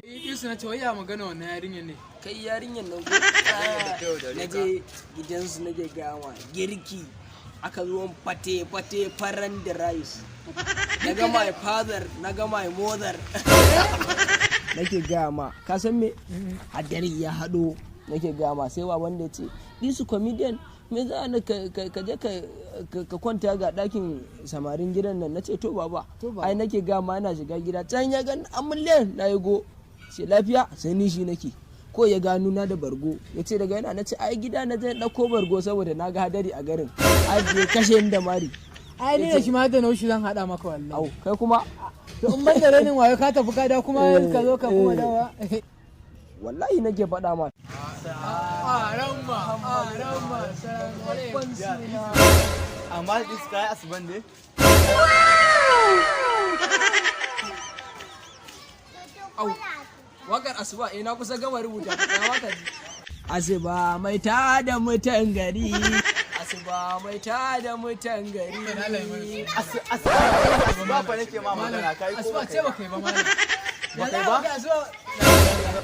Isu, na ce wai ya magana wannan yarinyar ne? Kai, yarinyar nan ko na je gidansu, nake gama girki, aka zo fate fate faran da rice. Na ga my father, na ga my mother. Nake gaya ma, ka san me hadari ya haɗo? Nake gaya ma, sai baban da ya ce, "Disu comedian, me za ni ka je ka kwanta ga ɗakin samarin gidan nan?" Na ce, "To baba." To baba. Ai nake gaya ma, ana shiga gida can ya gan amullen na yi go ce lafiya, sai ni shi nake ko ya gano na da bargo, ya ce daga yana. Na ce, "Ai gida na je ɗauko bargo saboda na ga hadari a garin." Ai ya kashe ni da mari. Ai ni da shi ma da naushi zan hada maka wallahi. Au, kai kuma. To, in ban da rainin wayo, ka tafi ka da kuma ka zo ka kuma dawa. Wallahi nake faɗa ma. Aramma, aramma, salamu alaikum. Amma dis kai asuban ne. Au, wakar asuba, eh, na kusa gama rubuta ta waka ji. Asuba mai tada mutan gari, asuba mai tada mutan gari. Asuba fa nake ma magana, kai ko Asuba baka ce yi ba? Baka yi ba, malam. Ba kai ba? Asuba.